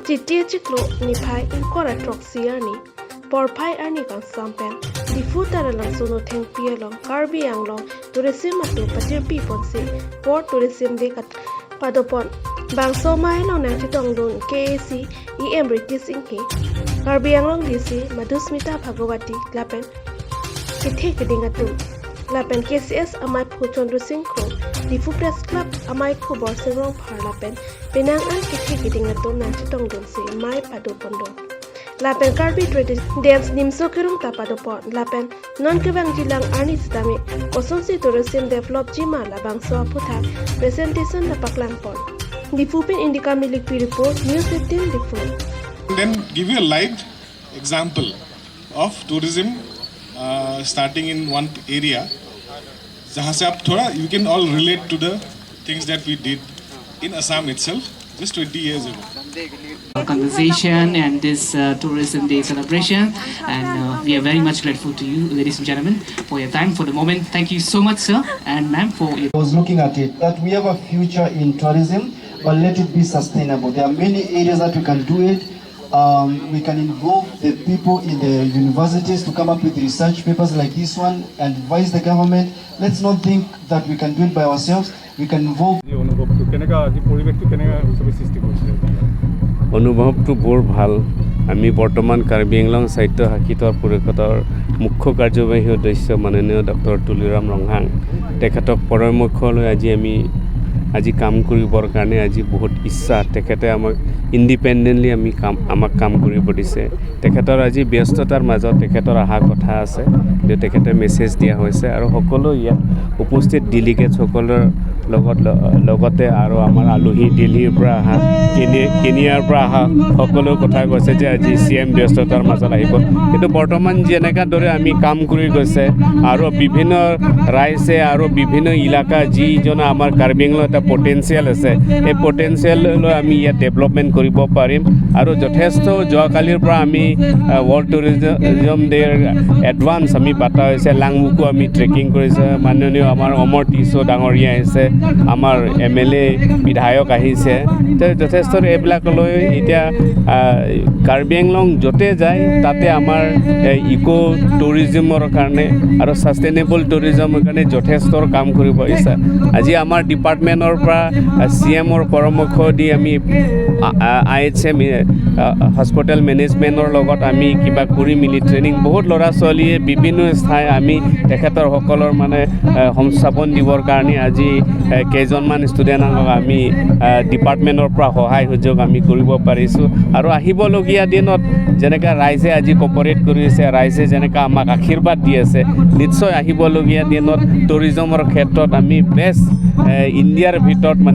Chiti chiklo ni phai ingkor atrok si arni porphai arni kangsam pen Diphu tara lang sono thengpi along Karbi Anglong tourism atu patirpi ponsi port tourism de kat padopon bangso mai long nang chitong dun KAC EM British inghi Karbi Anglong DC Madhusmita Bhagawati lapen kithe kiding atu lapen KCS amai phu Chandra Singh kho Diphu Press Club amai khu bor sengrong phar lapen penang an kithe kiding atu nang chitong dun si mai padopon do lapen Karbi tradition dance nimso kirung ta padopon lapen non kebang jilang arni sitami kosonsi tourism develop jima labang so aputha presentation la paklang pon Diphu pen Indica Milik report, News 15, Diphu. Then give you a live example of tourism starting in one area, जहाँ से आप थोड़ा you can all relate to the things that we did in Assam itself just 20 years ago. Conversation and this Tourism Day celebration. And we are very much grateful to you, ladies and gentlemen, for your time for the moment. Thank you so much, sir and ma'am, for your I was looking at it that we have a future in tourism, but let it be sustainable. There are many areas that we can do it. We can involve the people in the universities to come up with research papers like this one and advise the government. Let's not think that we can do it by ourselves. We can involve আজি অনুভৱটো কেনেকুৱা, আজি পৰিৱেশটো কেনেকুৱা হিচাপে সৃষ্টি কৰিছে? অনুভৱটো বৰ ভাল। আমি বৰ্তমান কাৰ্বি আংলং স্বায়ত্তশাসিত পৰিষদৰ মুখ্য কাৰ্যবাহী সদস্য মাননীয় ডক্টৰ তুলিৰাম ৰংহাং, তেখেতক পৰামৰ্শ লৈ আজি আমি আজি কাম কৰিবৰ কাৰণে আজি বহুত ইচ্ছা। তেখেতে আমাক ইণ্ডিপেণ্ডেণ্টলি আমি কাম আমাক কাম কৰিব দিছে। তেখেতৰ আজি ব্যস্ততাৰ মাজত তেখেতৰ অহা কথা আছে, কিন্তু তেখেতে মেছেজ দিয়া হৈছে আৰু সকলো ইয়াত উপস্থিত ডেলিগেটসকলৰ লগত লগতে আৰু আমাৰ আলহী দিল্লীৰ পৰা অহা, কেনিয়াৰ পৰা অহা সকলো কথা কৈছে যে আজি চি এম ব্যস্ততাৰ মাজত আহিব, কিন্তু বৰ্তমান যেনেকুৱা দৰে আমি কাম কৰি গৈছে আৰু বিভিন্ন ৰাইজে আৰু বিভিন্ন এলেকা যিজন আমাৰ কাৰ্বি আংলঙৰ এটা পটেঞ্চিয়েল আছে, এই পটেঞ্চিয়েল লৈ আমি ইয়াত ডেভেলপমেণ্ট কৰিব পাৰিম। আৰু যথেষ্ট যোৱাকালিৰ পৰা আমি ৱৰ্ল্ড টুৰিজম ডে'ৰ এডভান্স আমি পাতা হৈছে। লাংবুকো আমি ট্ৰেকিং কৰিছে, মাননীয় আমাৰ অমৰ টিছো ডাঙৰীয়া আহিছে, আমাৰ এমএলএ বিধায়ক আহিছে। তো যথেষ্ট এইবিলাক লৈ এতিয়া কাৰ্বি আংলং য'তে যায় তাতে আমাৰ ইক' টুৰিজিমৰ কাৰণে আৰু ছাষ্টেইনেবল টুৰিজমৰ কাৰণে যথেষ্ট কাম কৰিব ইচ্ছা। আজি আমাৰ ডিপাৰ্টমেণ্টৰ পৰা চি এমৰ পৰামৰ্শ দি আমি আই এইচ এম হস্পিটেল মেনেজমেণ্টৰ লগত আমি কিবা কৰি মেলি ট্ৰেইনিং বহুত ল'ৰা ছোৱালীয়ে বিভিন্ন ঠাই আমি তেখেতৰ সকলৰ মানে সংস্থাপন দিবৰ কাৰণে আজি কেইজনমান ষ্টুডেণ্টক আমি ডিপাৰ্টমেণ্টৰ পৰা সহায় সুযোগ আমি কৰিব পাৰিছোঁ। আৰু আহিবলগীয়া দিনত যেনেকৈ ৰাইজে আজি কপাৰেট কৰিছে, ৰাইজে যেনেকৈ আমাক আশীৰ্বাদ দি আছে, নিশ্চয় আহিবলগীয়া দিনত টুৰিজমৰ ক্ষেত্ৰত আমি বেষ্ট ইণ্ডিয়াৰ ভিতৰত মানে